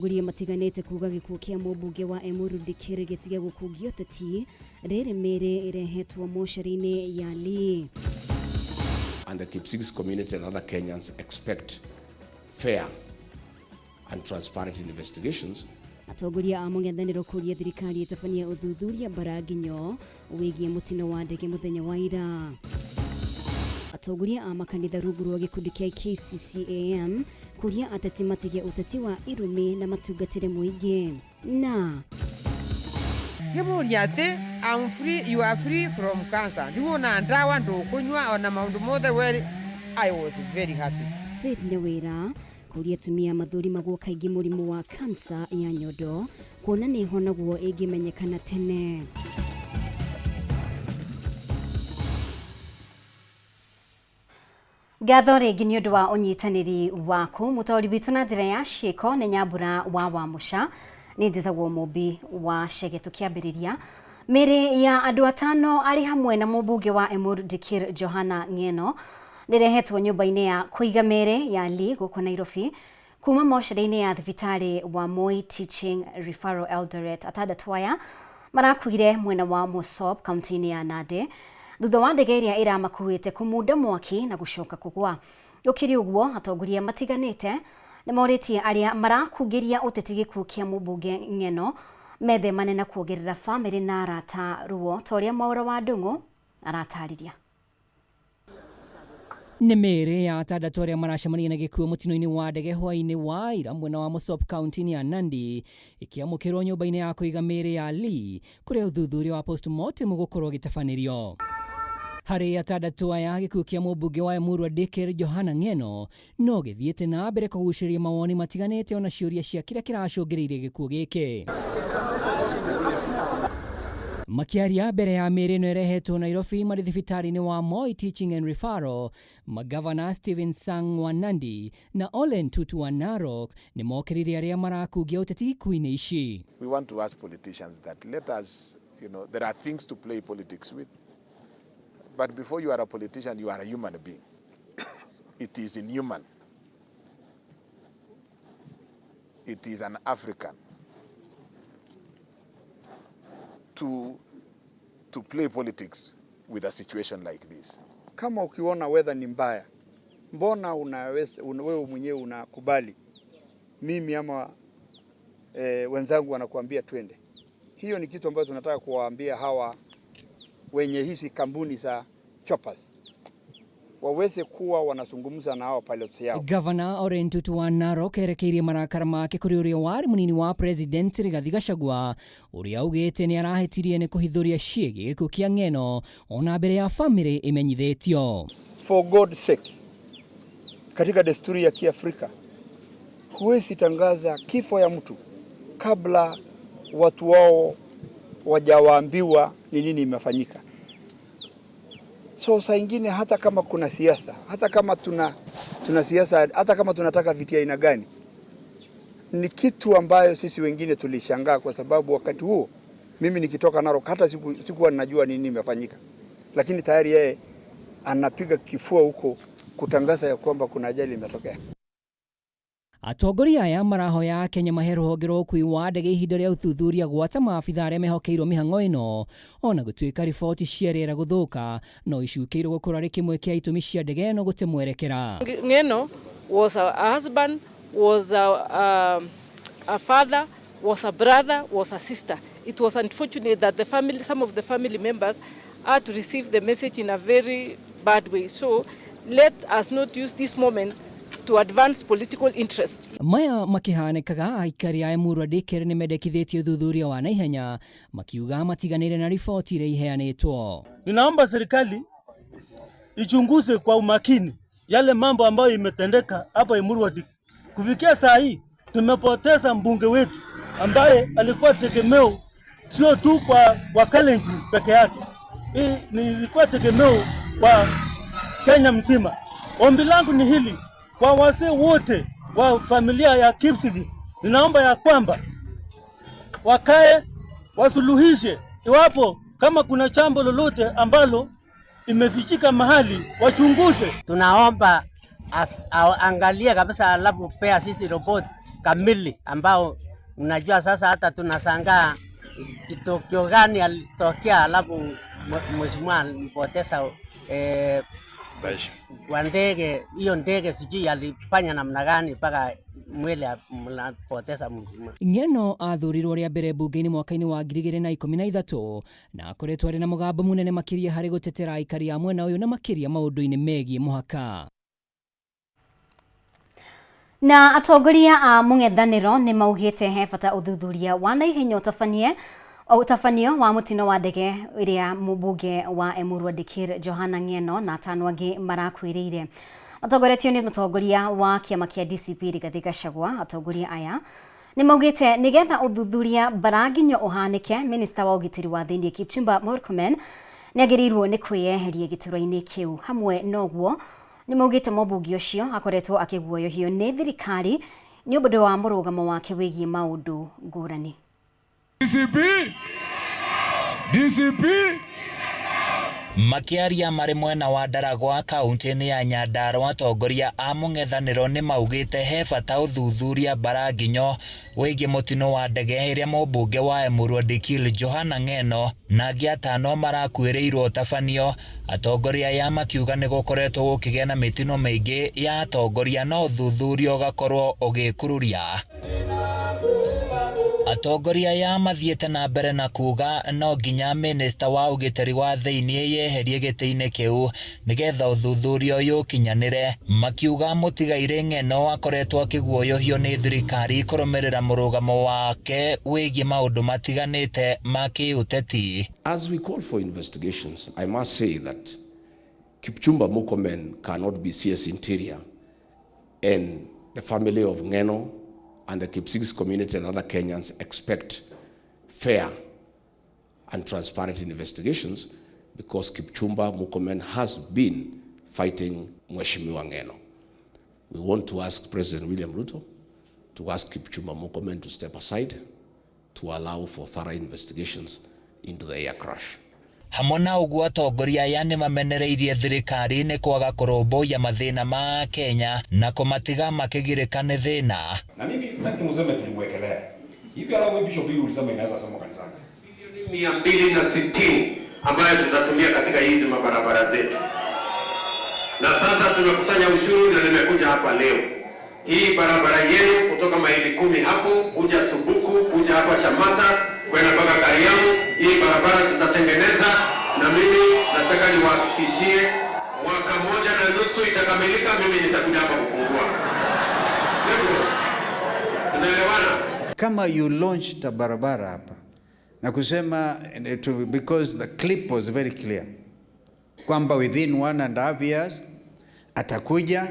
Atongoria matiganĩte kuga gĩkuũ kĩa mũmbunge wa Emuru Dikirr gĩtige gũkungio ũteti rĩrĩ mĩĩrĩ ĩrehetwo mocarĩ-inĩ ya Lee. And the Kipsigis community and other Kenyans expect fair and transparent investigations. Atongoria a mũng'ethanĩro kũria thirikari ĩtabanie ũthuthuria mbaranginyo wĩgiĩ mũtino wa ndege mũthenya wa ira. Atongoria a makanitha rungu rwa gĩkundi kĩa KCCAM kũria ateti matige ũteti wa irumi na matungatĩre mũingĩ. Na. Ngĩmũũria atĩ, I'm free, you are free from cancer, ndiwona ndawa ndũkũnyua ona maũndũ mothe well I was very happy. Faith Nyawĩra kũria atumia mathũrimagwo kaingĩ mũrimũ wa cancer ya nyondo kuona nĩ ĩhonagwo ĩngĩmenyekana tene. Ngatho rĩngĩ nĩ ũndũ wa ũnyitanĩri waku. Mũtaũri witũ na njĩra ya ciĩko nĩ Nyambura wa Wamũca. Niĩ njĩtagwo Mũmbi wa Chege. Tũkĩambĩrĩria, mĩĩrĩ ya andũ atano arĩ hamwe na mũmbunge wa Emurua Dikirr Johana Ng'eno nĩrehetwo nyũmba-inĩ ya kũiga mĩĩrĩ ya Lee gũkũ Nairobi kuma mocarĩ-inĩ ya thibitarĩ wa Moi Teaching Referral Eldoret. Atandatũ aya marakuire mwena wa Mosop kaunti-inĩ ya Nandi thutha wa ndege ĩrĩa ĩramakuĩte kũmunda mwaki na gũcoka kũgwa. Gũkĩrĩ ũguo, atongoria matiganĩte nĩ morĩtie arĩa marakungĩria ũteti gĩkuũ kĩa mũmbunge Ng'eno methemane na kuongerera famĩlĩ na arata ruo ta ũrĩa Mwaũra wa Ndung'u aratarĩria. Nĩ mĩĩrĩ ya atandatũ arĩa maracemania na gĩkuũ mũtino-inĩ wa ndege hwaĩ-inĩ wa ira mwena wa Mosop kaunti-inĩ ya Nandi ĩkĩamũkĩrwo nyũmba-inĩ ya kũiga mĩĩrĩ ya Lee kũrĩa ũthuthuria wa postmortem ũgũkorwo ũgĩtabanĩrio. Harĩ atandatũ aya, gĩkuũ kĩa mũmbunge wa Emurua Dikirr Johana Ng'eno no gĩthiĩte na mbere kũgucĩrĩria mawoni matiganĩte ona ciũria cia kĩrĩa kĩracũngĩrĩirie gĩkuũ gĩkĩ. Makĩaria mbere ya mĩĩrĩ ĩno ĩrehetwo Nairobi marĩ thibitarĩ-inĩ wa Moi Teaching and Referral, Magavana Stephen Sang wa Nandi na Ole Ntutu wa Narok nĩ mokĩrĩire arĩa marakungia ũteti ikuũ-inĩ ici. We want to ask politicians that let us, you know, there are things to play politics with, but before you are a politician, you are a human being. It is inhuman. It is an African to play politics with a situation like this. Kama ukiona weather ni mbaya, mbona unaweza wewe mwenyewe unakubali mimi ama wenzangu wanakuambia twende? Hiyo ni kitu ambacho tunataka kuwaambia hawa wenye hizi kampuni za choppers waweze kuwa wanazungumza na hawa pilots yao. Gavana Ole Ntutu wa Narok erekeirie marakara make kũrĩ ũrĩa warĩ mũnini wa president Rigathi Gachagua ũrĩa augĩte nĩ arahĩtirie nĩ kũhithũria ciĩgiĩ gĩkuũ kĩa Ng'eno ona mbere ya famĩlĩ ĩmenyithĩtio. For God's sake, katika desturi ya Kiafrika huwezi tangaza kifo ya mtu kabla watu wao wajawaambiwa ni nini imefanyika. So saa ingine hata kama kuna siasa, hata kama tuna siasa, hata kama tunataka viti aina gani, ni kitu ambayo sisi wengine tulishangaa, kwa sababu wakati huo mimi nikitoka Narok hata sikuwa ninajua nini imefanyika, lakini tayari yeye anapiga kifua huko kutangaza ya kwamba kuna ajali imetokea. Atongoria aya marahoya Kenya mahe rũhonge rwa ũkui wa ndege ihinda rĩa ũthuthuria gwata maabitha arĩa mehokeirwo mĩhang'o ĩno ona gũtuĩka riboti cia rĩera gũthũka no icukĩirwo gũkorwo arĩ kĩmwe kĩa itũmi cia ndege ĩno gũte mwerekera. Ng'eno was a husband, was a father, was a brother, was a sister. It was unfortunate that some of the family members had to receive the message in a very bad way. So let us not use this moment to advance political interest. Maya makihanĩkaga aikari a Emurua Dikirr nĩ mendekithĩtie ũthuthuria wa naihenya makiuga matiganĩire na riboti iria iheanĩtwo. Ninaomba serikali ichunguze kwa umakini yale mambo ambayo imetendeka hapa Emurua Dikirr. Kufikia saa hii tumepoteza mbunge wetu ambaye alikuwa tegemeo sio tu kwa Wakalenjin peke yake, hii ilikuwa tegemeo kwa Kenya mzima. Ombi langu ni hili kwa wazee wote wa familia ya Kipsigis, ninaomba ya kwamba wakae wasuluhishe, iwapo kama kuna jambo lolote ambalo imefichika mahali wachunguze. Tunaomba angalie kabisa, alafu pea sisi report Kamili ambao unajua sasa hata tunashangaa kitokeo gani alitokea, alafu mheshimiwa alipoteza kwa ndege hiyo. Ndege sijui alifanya namna gani mpaka mwili mnapoteza mheshimiwa. Ng'eno athurirwo rĩa mbere mbunge-inĩ mwaka-inĩ wa 2013 na akoretwo arĩ na mũgambo mũnene makĩria harĩ gũtetera aikari a mwena ũyũ na makĩria maũndũ-inĩ megiĩ mũhaka. Na atongoria a mũng'ethanĩro nĩ maugĩte he bata ũthuthuria wa naihenya ũtabanie ũtabanio wa mũtino wa ndege ĩrĩa mũmbunge wa Emurua Dikirr Johana Ng'eno na atano angĩ marakuĩrĩire. Matongoretio nĩ mũtongoria wa kĩama kĩa DCP Rigathi Gachagua, atongoria aya nĩ maugĩte nĩgetha ũthuthuria mbaranginyo ũhanĩke, minista wa ũgitĩri wa thĩinĩ Kipchumba Murkomen nĩ agĩrĩirwo nĩ kwĩyeheria gĩturwa-inĩ kĩu. Hamwe na ũguo nĩ maugĩte mũmbunge ũcio akoretwo akĩguoyohio nĩ thirikari nĩ ũndũ wa mũrũgamo wake wĩgiĩ maũndũ ngũrani. DCP! DCP! Makiaria marĩ mwena wa Ndaragwa kaunti-inĩ ya Nyandarua, atongoria a mũng'ethanĩro nĩ maugĩte he bata ũthuthuria mbaranginyo wĩgiĩ mũtino wa ndege ĩrĩa mũmbunge wa Emurua Dikirr Johana Ng'eno na angĩ atano marakuĩrĩirwo ũtabanio. Atongoria aya makiuga nĩ gũkoretwo gũkĩgĩa na mĩtino mĩingĩ ya atongoria no ũthuthuria ũgakorwo ũgĩkururia. Atongoria aya mathiĩte na mbere na kuga no nginya minista wa ũgitĩri wa thĩinĩ yeherie gĩtĩ-inĩ kĩu nĩgetha ũthuthuria ũyũ ũkinyanĩre. Makiuga mũtigairĩ Ng'eno akoretwo akĩguoyohio nĩ thirikari kũrũmĩrĩra mũrũgamo wake wĩgiĩ maũndũ matiganĩte ma kĩũteti. As we call for investigations, I must say that Kipchumba Murkomen cannot be CS Interior, and the family of Ng'eno and the Kipsigis community and other Kenyans expect fair and transparent investigations because Kipchumba Murkomen has been fighting Mheshimiwa Ng'eno. We want to ask President William Ruto to ask Kipchumba Murkomen to step aside to allow for thorough investigations into the air crash. Hamwe na ũguo atongoria aya nĩ mamenereirie thirikari nĩ kwaga kũrũmbũiya mathĩna ma Kenya na kũmatiga makĩgirĩka nĩ thĩna. Na mimi sitaki mseme tulimwekelea. Hivi alafu bishop huyu ulisema inaweza soma kanisani. 260 ambayo tutatumia katika hizi mabarabara zetu. Na sasa tumekusanya ushuru na nimekuja hapa leo. Hii barabara yenu kutoka maili 10 hapo kuja Subuku, kuja hapa Shamata, kwenda mpaka Kariamu, hii barabara tutatengeneza, na mimi nataka niwahakikishie mwaka 1.5 itakamilika, mimi nitakuja hapa kufungua. Tunaelewana? Kama you launched a barabara hapa na kusema, because the clip was very clear kwamba within 1.5 years atakuja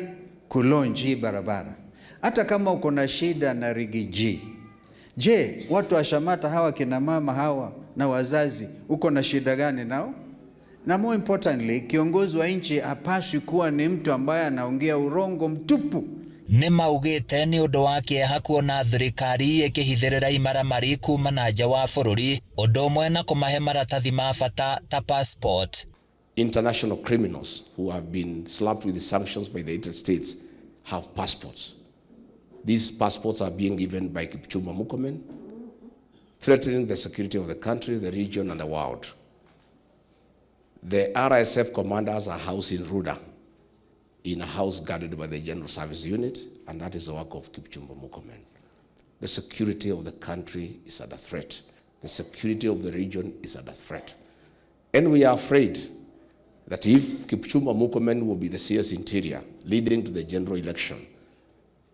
kulaunch hii barabara. Hata kama uko na shida na Riggy G, je, watu wa Shamata hawa kina mama hawa na wazazi uko na shida gani nao? Na more importantly, kiongozi wa nchi hapaswi kuwa ni mtu ambaye anaongea urongo mtupu. Nĩ maugĩte nĩ ũndũ wa kĩeha kuona thirikari ĩkĩhithĩrĩra imaramari kuma na nja wa bũrũri, ũndũ ũmwe na kũmahe maratathi ma bata ta passport. International criminals who have been slapped with sanctions by the United States have passports. These passports are being given by Kipchumba Murkomen, threatening the security of the country, the region, and the world. The RSF commanders are housed in Ruda, in a house guarded by the General Service Unit, and that is the work of Kipchumba Murkomen. The security of the country is under threat. The security of the region is under threat. And we are afraid that if Kipchumba Murkomen will be the CS Interior leading to the general election,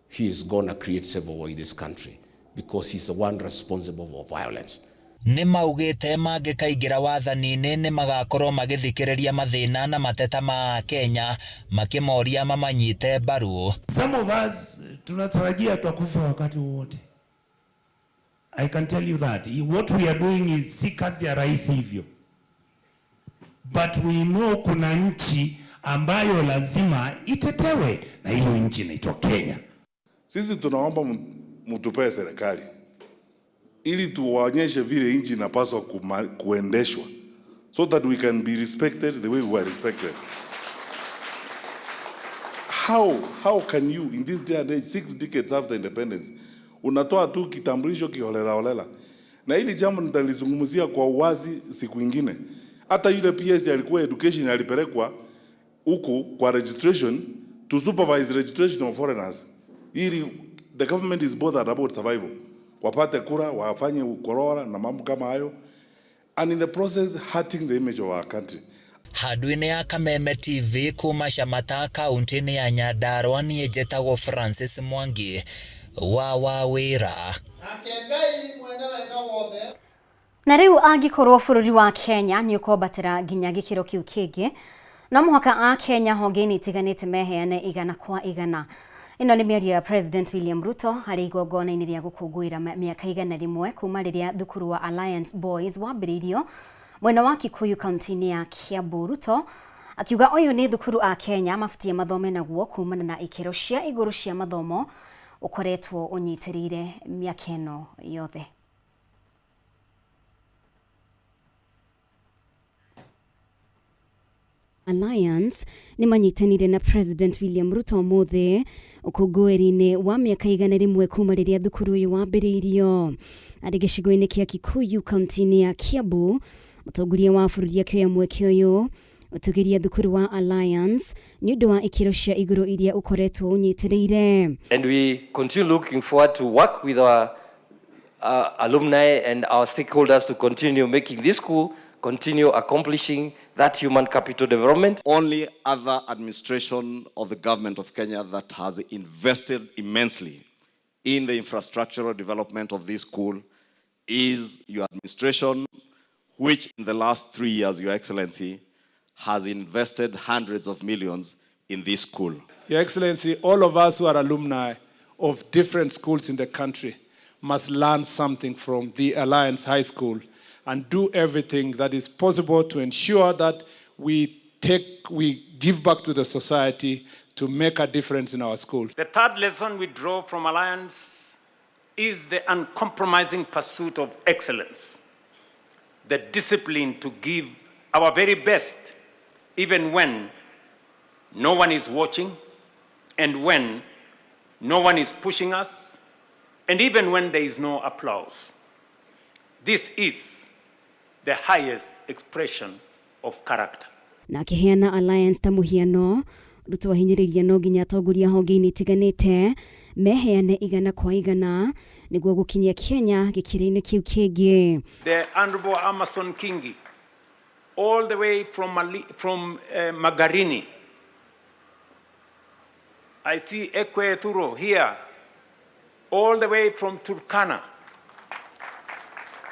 he is going to create civil war in this country because he's the one responsible for violence. Nĩ maugĩte mangĩkaingĩra wathani-inĩ nĩ magakorwo magĩthikĩrĩria mathĩna na mateta ma Kenya makĩmoria mamanyite mbaru. Some of us tunatarajia tutakufa wakati wowote. I can tell you that. What we are doing is si kazi ya rais hivyo. But we know kuna nchi ambayo lazima itetewe na hiyo nchi inaitwa Kenya. Sisi tunaomba mtupee serikali ili tuwaonyeshe vile nchi inapaswa kuendeshwa so that we can be respected the way we were respected. How can you in this day and age, 6 decades after independence, Unatoa tu kitambulisho kiholela holela. Na hili jambo nitalizungumzia kwa uwazi siku ingine. Hata yule PS alikuwa education alipelekwa huku kwa registration to supervise registration of foreigners. Ili the government is bothered about survival. Wapate kura, wafanye ukorora na mambo kama hayo. And in the process hurting the image of our country. Handũ-inĩ ya Kameme TV kuma Shamata kaunti-inĩ ya Nyandarua niĩ njĩtagwo Francis Mwangi wa Wawĩra. Na rĩu angĩkorwo bũrũri wa Kenya nĩ ũkwambatĩra nginya gĩkĩro kĩu kĩngĩ, no mũhaka a Kenya honge-inĩ itiganĩte meheane igana kwa igana. Ĩno nĩ mĩario ya President William Ruto harĩ igongona-inĩ rĩa gũkũngũĩra mĩaka 100 kuma rĩrĩa thukuru wa Alliance Boys wambĩrĩirio mwena wa Kikuyu kaunti-inĩ ya Kiambu. Ruto akiuga ũyũ nĩ thukuru a Kenya mabatie mathome naguo kumana na ikĩro cia igũrũ cia mathomo ũkoretwo ũnyitĩrĩire mĩaka ĩno yothe. Alliance nĩ manyitanire na President William Ruto ũmũthĩ ũkũngũĩri-inĩ wa mĩaka 100 kuma rĩrĩa thukuru ũyũ wambĩrĩirio. Arĩ gĩcigo-inĩ kĩa Kikuyu kaunti-inĩ ya Kiambu, mũtongoria wa bũrũri akĩoya mweke ũyũ ũtũgĩria thukuru wa Alliance nĩ ũndũ wa ikĩro cia igũrũ iria ũkoretwo ũnyitĩrĩire. And we continue looking forward to work with our alumni and our stakeholders to continue making this school continue accomplishing that human capital development. Only other administration of the government of Kenya that has invested immensely in the infrastructural development of this school is your administration, which in the last 3 years, Your Excellency, has invested hundreds of millions in this school. Your Excellency, all of us who are alumni of different schools in the country must learn something from the Alliance High School and do everything that is possible to ensure that we give back to the society to make a difference in our school. The third lesson we draw from Alliance is the uncompromising pursuit of excellence, the discipline to give our very best, even when no one is watching and when no one is pushing us, and even when there is no applause. This is the highest expression of character. Na akiheana Alliance ta muhiano, Ruto ahinyĩrĩirie no nginya atongoria honge-inĩ itiganĩte meheane igana kwa igana nĩguo gũkinyia Kenya gĩkĩro-inĩ kĩu kĩngĩ. The Honorable Amason Kingi, all the way from Magarini. I see Ekwe Turo here, all the way from Turkana.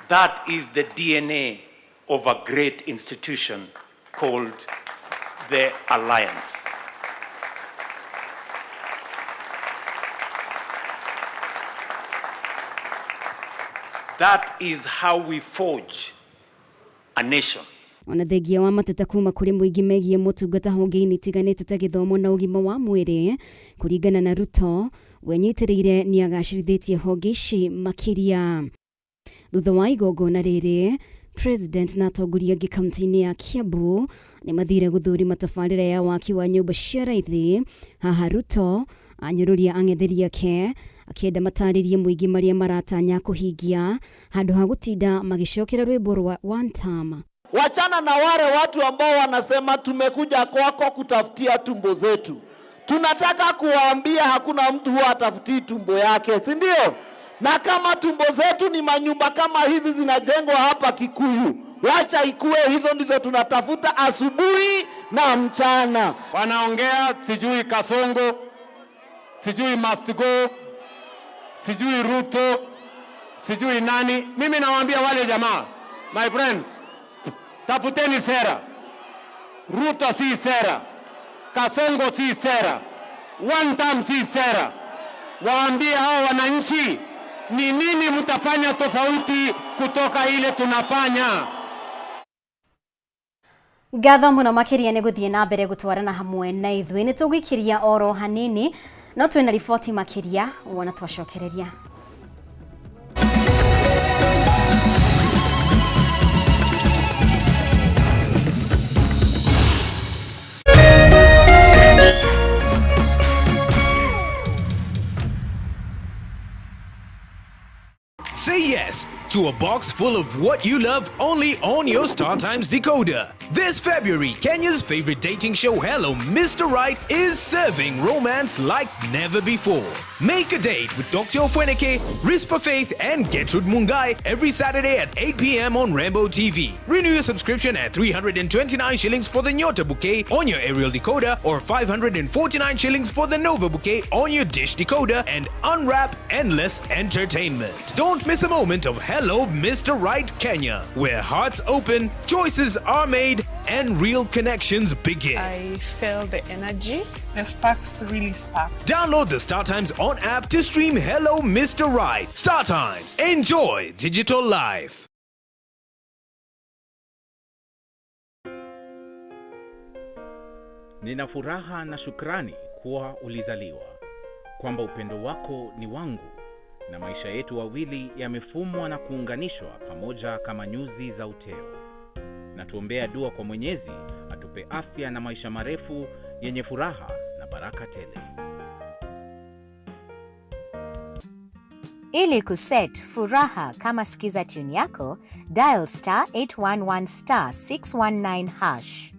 That is the DNA of a great institution called the Alliance. That is how we forge a nation. Ona thengia wa mateta kuma kũrĩ mũingĩ megiĩ motungata honge-inĩ itiganĩte ta gĩthomo na ũgima wa mwĩrĩ, kũringana na Ruto, we anyitĩrĩire nĩ agacĩrithĩtie honge ici makĩria. Thutha wa igongona rĩrĩ, President na atongoria angĩ kaunti-inĩ ya Kiambu nĩ mathire gũthũrima tabarĩra ya waki wa nyũmba cia raithi. Haha Ruto anyũrũria ang'etheri ake akĩenda matarĩrie mũingĩ marĩa maratanya kũhingia handũ ha gũtinda magĩcokera rwĩmbo rwa one term. Wachana na wale watu ambao wanasema tumekuja kwako kutafutia tumbo zetu. Tunataka kuwaambia hakuna mtu huwa atafutii tumbo yake, si ndio? Na kama tumbo zetu ni manyumba kama hizi zinajengwa hapa Kikuyu, wacha ikue, hizo ndizo tunatafuta asubuhi na mchana. Wanaongea sijui Kasongo, sijui must go, sijui Ruto, sijui nani. Mimi nawaambia wale jamaa, my friends, tafuteni sera. Ruto si sera, Kasongo si sera, one term si sera. Waambie hao wananchi ni nini mtafanya tofauti kutoka ile tunafanya. Ngatho muno makiria ni guthie na mbere gutwarana hamwe na ithuĩ. Nĩ tũgũikĩria oro hanini no twĩna riboti makiria wona twacokereria. Say yes to a box full of what you love only on your StarTimes decoder. This February, Kenya's favorite dating show, Hello Mr. Right, is serving romance like never before. Make a date with Dr. Ofweneke, Rispa Faith, and Gertrude Mungai every Saturday at 8 p.m. on Rainbow TV. Renew your subscription at 329 shillings for the Nyota Bouquet on your aerial decoder or 549 shillings for the Nova Bouquet on your dish decoder and unwrap endless entertainment. Don't miss a moment of Hello Mr. Right Kenya, where hearts open, choices are made, and real connections begin. I felt the energy. The sparks really sparked. Download the StarTimes On app to stream Hello Mr. Right. StarTimes. Enjoy digital life. Nina furaha na shukrani kuwa ulizaliwa, kwamba upendo wako ni wangu na maisha yetu wawili yamefumwa na kuunganishwa pamoja kama nyuzi za uteo. Na tuombea dua kwa Mwenyezi atupe afya na maisha marefu yenye furaha na baraka tele. Ili kuset furaha kama skiza tune yako, dial star 811 star 619 hash.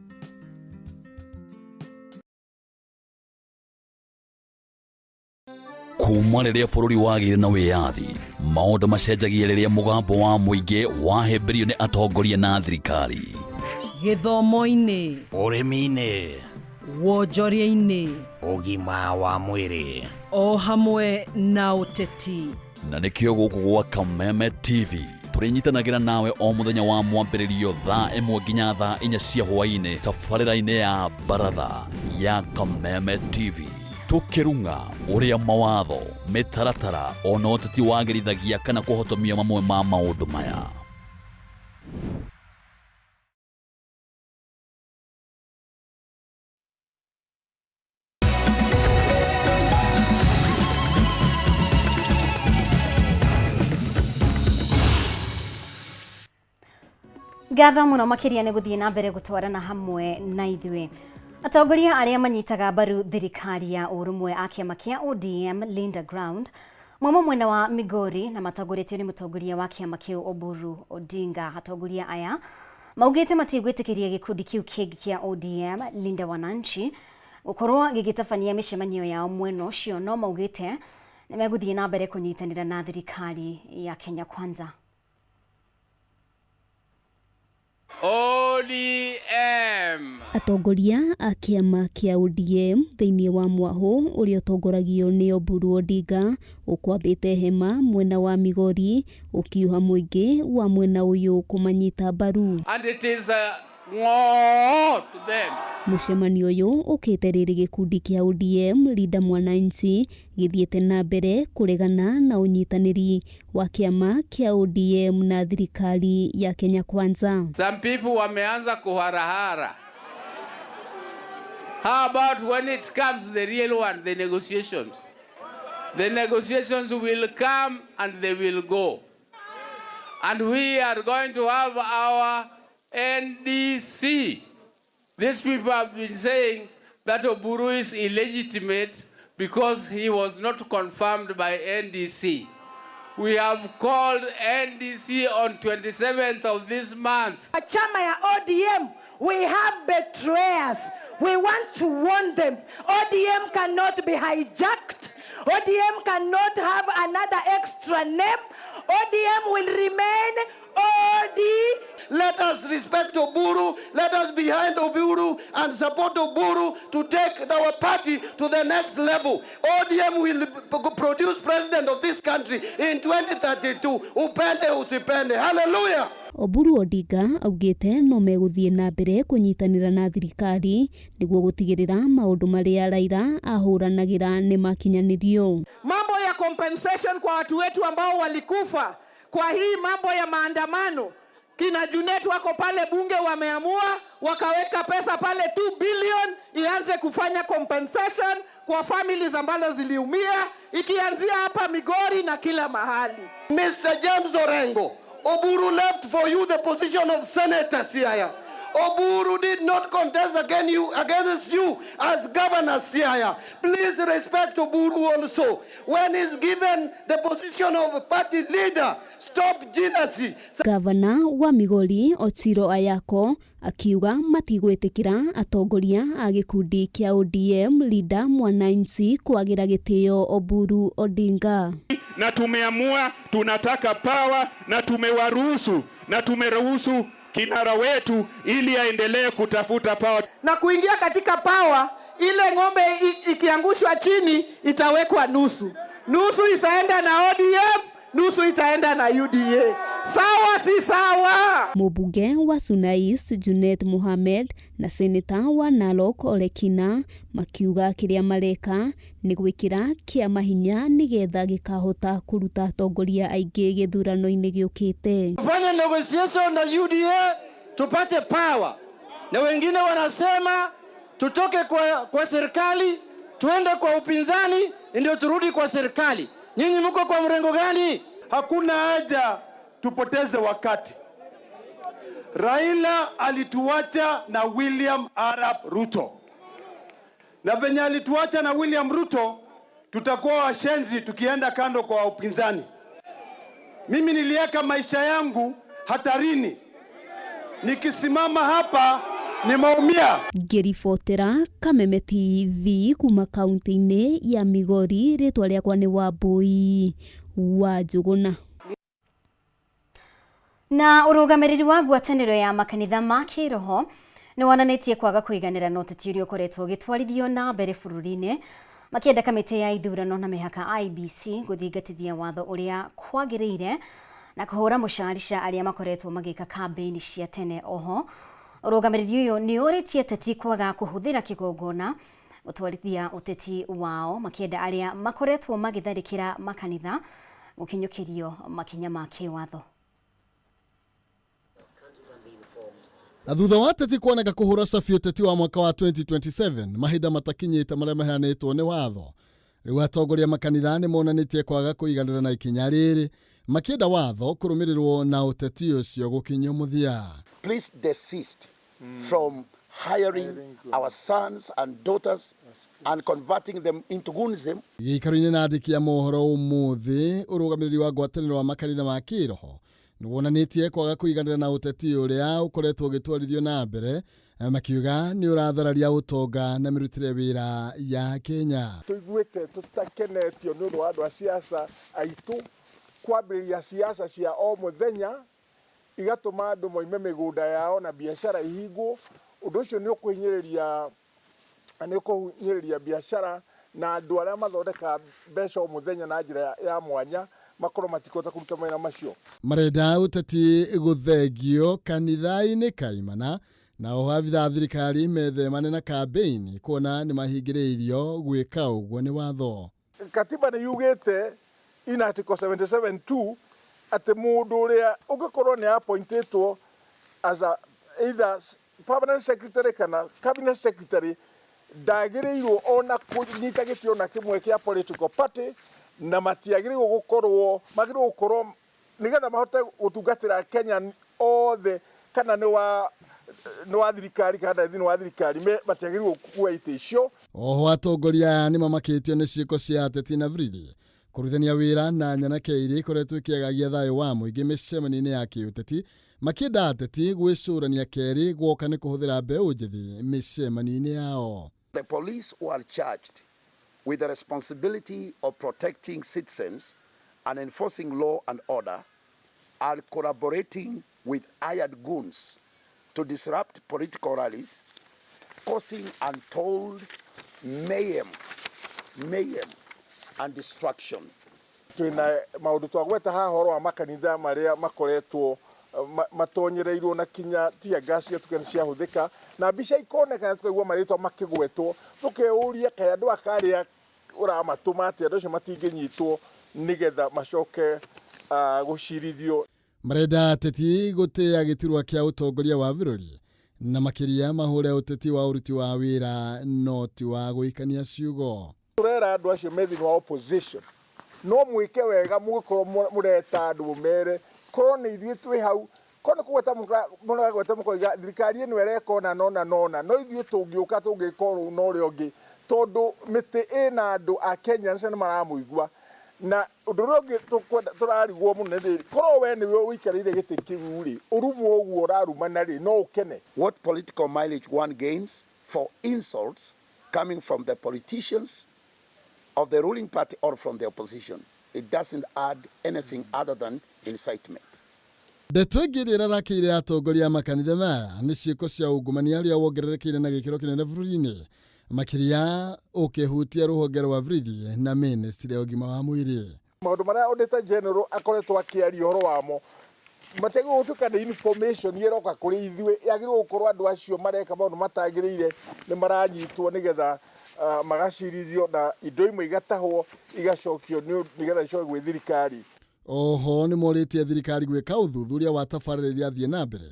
Kuma rĩrĩa bũrũri wagĩire na wĩyathi, maũndũ macenjagia rĩrĩa mũgambo wa mũingĩ wahĩmbĩrio nĩ atongoria na thirikari. Gĩthomo-inĩ, ũrĩmi-inĩ, wonjoria-inĩ, ũgima wa mwĩrĩ, o hamwe na ũteti. Na nĩkĩo gũkũ gwa Kameme TV tũrĩnyitanagĩra nawe o mũthenya wa mwambĩrĩrio thaa 1 nginya thaa 4 cia hwaĩ-inĩ tabarĩra-inĩ ya baratha ya Kameme TV. Tukirung'a uria mawatho, mĩtaratara ona ũteti wagĩrithagia kana kũhotomia mamwe ma maũndũ maya. Ngatho mũno makĩria nĩ gũthiĩ na mbere gũtwarana hamwe na ithuĩ. Atongoria arĩa manyitaga mbaru thirikari ya ũrũmwe a kĩama kĩa ODM Linda Ground mauma mwena wa Migori na matongoretio nĩ mũtongoria wa kĩama kĩu Oburu Odinga. Atongoria aya maugĩte matigwĩtĩkĩria gĩkundi kĩu kĩngĩ kĩa ODM Linda Wananchi gũkorwo gĩgĩtabania mĩcemanio yao mwena ũcio, no maugĩte nĩmegũthiĩ na mbere kũnyitanĩra na thirikari ya Kenya Kwanza. ODM. Atongoria a kĩama kĩa ODM thĩinĩ wa mwaho ũrĩa ũtongoragio nĩ Oburu Odinga ũkwambĩte hema mwena wa Migori ũkiuha mũingĩ wa mwena ũyũ kũmanyita mbaru. And it is a ng'oo to them. Mũcemanio ũyũ ũkĩte rĩrĩ gĩkundi kĩa ODM Linda Mwananchi gĩthiĩte na mbere kũregana na ũnyitanĩri wa kĩama kĩa ODM na thirikari ya Kenya Kwanza. Some people wameanza kuharahara. How about when it comes the real one, the negotiations? The negotiations will come and they will go. And we are going to have our NDC. These people have been saying that Oburu is illegitimate because he was not confirmed by NDC. We have called NDC on 27th of this month. Chama ya ODM, we have betrayers. We want to warn them. ODM cannot be hijacked. ODM cannot have another extra name. ODM will remain OD. Let us respect Oburu. Let us behind Oburu and support Oburu to take our party to the next level. ODM will produce president of this country in 2032. Upende usipende. Hallelujah. Oburu Odinga augĩte no megũthiĩ na mbere kũnyitanĩra na thirikari nĩguo gũtigĩrĩra maũndũ marĩa Raila ahũranagĩra nĩ makinyanĩrio. Mambo ya compensation kwa watu wetu ambao walikufa kwa hii mambo ya maandamano, kina Junet wako pale bunge wameamua wakaweka pesa pale 2 billion ianze kufanya compensation kwa families ambazo ziliumia, ikianzia hapa Migori na kila mahali. Mr. James Orengo, Oburu left for you the position of Senator Siaya. Oburu did not contest against you, against you as governor Siaya. Please respect Oburu also. When he's given the position of party leader, stop jealousy. Gavana wa Migori Ochilo Ayako akiuga matigwĩtĩkĩra atongoria a gĩkundi kĩa ODM Linda Mwananchi kwagĩra gĩtĩo Oburu Odinga. Na tumeamua tunataka power na tumewaruhusu na tumeruhusu kinara wetu ili aendelee kutafuta power. Na kuingia katika power, ile ng'ombe ikiangushwa chini itawekwa nusu nusu, itaenda na ODM, nusu itaenda na UDA. Sawa si sawa? Mũmbunge wa Suna East Junet Mohamed na seneta wa Narok Olekina makiuga kĩrĩa mareka nĩ gwĩkĩra kĩama hinya nĩgetha gĩkahota kũruta atongoria aingĩ gĩthurano-inĩ gĩũkĩte. Tufanye negotiation na UDA tupate power, na wengine wanasema tutoke kwa serikali tuende kwa upinzani ndio turudi kwa serikali. Nyinyi mko kwa mrengo gani? Hakuna haja tupoteze wakati. Raila alituacha na William Arap Ruto, na venye alituacha na William Ruto, tutakuwa washenzi tukienda kando kwa upinzani. Mimi niliweka maisha yangu hatarini, nikisimama hapa nimeumia. Ngĩribotera Kameme TV kuma kaunti-inĩ ya Migori, rĩtwa rĩakwa nĩ Wambui wa Njũgũna. Na ũrũgamĩrĩri wa ngwatanĩro ya makanitha ma kĩroho nĩ wonanĩtie kwaga kũiganĩra na ũteti ũrĩa ũkoretwo ũgĩtwarithio na mbere bũrũri-inĩ, makĩenda kamĩtĩ ya ithurano na mĩhaka IEBC gũthingatithia watho ũrĩa kwagĩrĩire na kũhũra mũcarica arĩa makoretwo magĩka kambĩini cia tene. Oho ũrũgamĩrĩri ũyũ nĩ ũrĩtie ateti kwaga kũhũthĩra kĩgongona gũtwarithia ũteti wao, makĩenda arĩa makoretwo magĩtharĩkĩra makanitha gũkinyũkĩrio makinya ma kĩwatho. Na thutha wa ateti kuoneka kũhũra cabi ũteti wa mwaka wa 2027 mahinda matakinyĩte marĩa maheanĩtwo nĩ watho, rĩu atongoria makanitha nĩ monanĩtie kwaga kũiganĩra na ikinya rĩrĩ, makĩenda watho kũrũmĩrĩrwo na ũteti ũcio gũkinyio mũthia. Please desist from hiring our sons and daughters and converting them into goonism. Gĩikaro-inĩ na andĩki a mohoro ũmũthĩ, ũrũgamĩrĩri wa ngwatanĩro wa makanitha ma kĩroho nĩ wonanĩtie kwaga kũiganĩra na ũteti ũrĩa ũkoretwo ũgĩtwarithio na mbere, makiuga nĩ ũrathararia ũtonga na mĩrutĩre wĩra ya Kenya. Tũiguĩte tũtakenetio nĩ ũndũ wa andũ a siasa aitũ kwambĩrĩria siasa cia o mũthenya igatũma andũ moime mĩgũnda yao na biacara ihingwo. Ũndũ ũcio nĩ ũkũhinyĩrĩria biacara na andũ arĩa mathondekaga mbeca o mũthenya na njĩra ya mwanya makorwo matikũhota kũruta mawĩra macio. Marenda ũteti gũthengio kanitha-inĩ kaimana, na oho abithaa thirikari methemane na kambĩini kuona nĩ mahingĩrĩirio gwĩka ũguo nĩ watho. Katiba nĩ yugĩte in article 77(2) atĩ mũndũ ũrĩa ũngĩkorwo nĩ appointĩtwo as a either permanent secretary kana cabinet secretary ndagĩrĩirwo ona kũnyita gĩtĩ ona kĩmwe kĩa political party, na matiagĩrĩirwo gũkorwo, magĩrĩirwo gũkorwo nĩgetha mahote gũtungatĩra Kenya othe, kana nĩ wa thirikari kana ndarĩ thĩinĩ wa thirikari, matiagĩrĩirwo gũkua itĩ icio. Oho atongoria aya nĩ mamakĩtio nĩ ciĩko cia ateti na borithi kũrutithania wĩra na nyanake iria ikoretwo ikĩagagia thayũ wa mũingĩ mĩcemanio-inĩ ya kĩũteti, makĩenda ateti gwĩcũrania kerĩ guoka nĩ kũhũthĩra mbeũ njĩthĩ mĩcemanio-inĩ yao. The police who are charged with the responsibility of protecting citizens and enforcing law and order are collaborating with hired goons to disrupt political rallies, causing untold mayhem and destruction. Twina maundu twagweta haha horo wa makanitha maria makoretwo matonyereirwo na kinya tear gas ciatuka nĩ ciahũthĩka, na mbica ikonekana tukaigua marĩtwa makĩgwetwo, tũkeyũria kaĩ andũ aka arĩa ũramatũma atĩ andũ acio matingĩnyitwo nĩgetha macoke gũcirithio. Marenda ateti gũtĩa gĩturwa kĩa ũtongoria wa bũrũri na makĩria mahũre ũteti wa ũruti wa wĩra no ti wa gũikania ciugo. Tũrera andũ acio me thĩinĩ wa opposition no mwĩke wega mũgĩkorwo mũreta andũ mũmere korwo nĩ ithuĩ twĩ hau Ko nĩ kũgweta mũragweta mũkoiga thirikari ĩno ĩreka ũna na ũna na ũna, no ithuĩ tũngĩũka tũngĩka ũũ na ũrĩa ũngĩ, tondũ mĩtĩ ĩna andũ a Kenya nĩ maramũigua. Na ũndũ ũrĩa ũngĩ tũkwenda tũrarigwo mũno nĩ rĩrĩ, korwo we nĩwe ũikarĩire gĩtĩ kĩu rĩ, ũrumwo ũguo ũrarumana rĩ, no ũkene? What political mileage one gains for insults coming from the politicians of the ruling party or from the opposition, it doesn't add anything other than incitement. Ndeto ĩngĩ ĩrĩa ĩrarakĩire atongoria a makanitha maya nĩ ciĩko cia ungumania ũrĩa wongererekeire na gĩkĩro kĩnene bũrũri-inĩ, makĩria ũkĩhutia rũhonge rwa borithi na mĩnĩstrĩ ya ũgima wa mwĩrĩ. Maũndũ marĩa Auditor General akoretwo akĩaria ũhoro wamo matiagĩrĩirwo gũtuĩka nĩ information ĩroka kũrĩ ithuĩ, yagĩrĩirwo gũkorwo andũ acio mareka maũndũ matagĩrĩire nĩ maranyitwo nĩgetha magacirithio na indo imwe igatahwo igacokio nĩgetha icoke gwĩ thirikari. Oho nĩ morĩtie thirikari gwĩka ũthuthuria wa tabarĩra iria thiĩ na mbere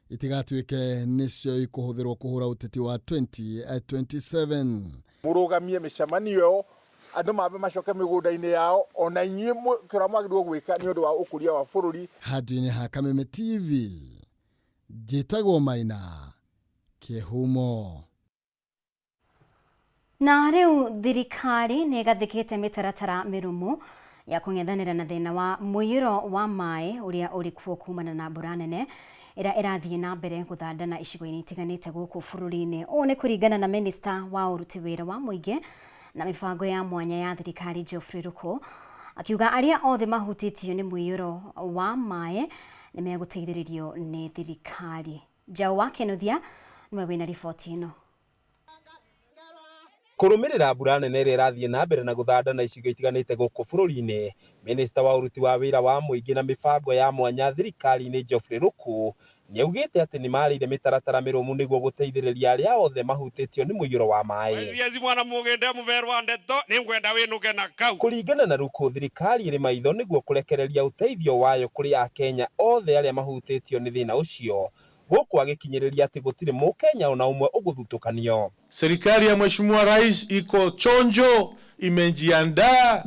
itigatuĩke nĩcio ikũhũthĩrwo kũhũra ũteti wa 2027. Mũrũgamie mĩcemanio ĩyo, andũ mambe macoke mĩgũnda-inĩ yao, ona inyuĩ kĩrĩa mwagĩrĩirwo gwĩka nĩ ũndũ wa ũkũria wa bũrũri. Handũ-inĩ ha Kameme TV, njĩtagwo Maina Kĩhumo. Na rĩu thirikari nĩ ĩgathĩkĩte mĩtaratara mĩrũmu ya kũng'ethanĩra na thĩna wa mũiyũro wa maĩ ũrĩa ũrĩ kuo kumana na mbura nene ĩrĩa ĩrathiĩ na mbere gũthandana icigo-inĩ itiganĩte gũkũ bũrũri-inĩ. Ũũ nĩ kũringana na minista wa ũruti wĩra wa mũingĩ na mĩbango ya mwanya ya thirikari Geoffrey Ruku, akiuga arĩa othe mahutĩtio nĩ mũiyũro wa maĩ nĩ megũteithĩrĩrio nĩ thirikari. Njaũ wa Kĩnuthia nĩwe wĩna riboti ĩno. Kũrũmĩrĩra mbura nene ĩrĩa ĩrathiĩ na mbere na gũthandana icigo itiganĩte gũkũ bũrũri-inĩ, minista wa ũruti wa wĩra wa mũingĩ na mĩbango ya mwanya thirikari-inĩ Geoffrey Ruku nĩaugĩte atĩ nĩmarĩire mĩtaratara mĩrũmu nĩguo gũteithĩrĩria arĩa othe mahutĩtio nĩ mũiyũro wa maĩ. Kũringana na Ruku, thirikari ĩrĩ maitho nĩguo kũrekereria ũteithio wayo kũrĩ akenya othe arĩa mahutĩtio nĩ thĩna ũcio, gũkũ agĩkinyĩrĩria atĩ gũtirĩ mũkenya ona ũmwe ũgũthutũkanio. Serikali ya Mheshimiwa Rais iko chonjo, imejiandaa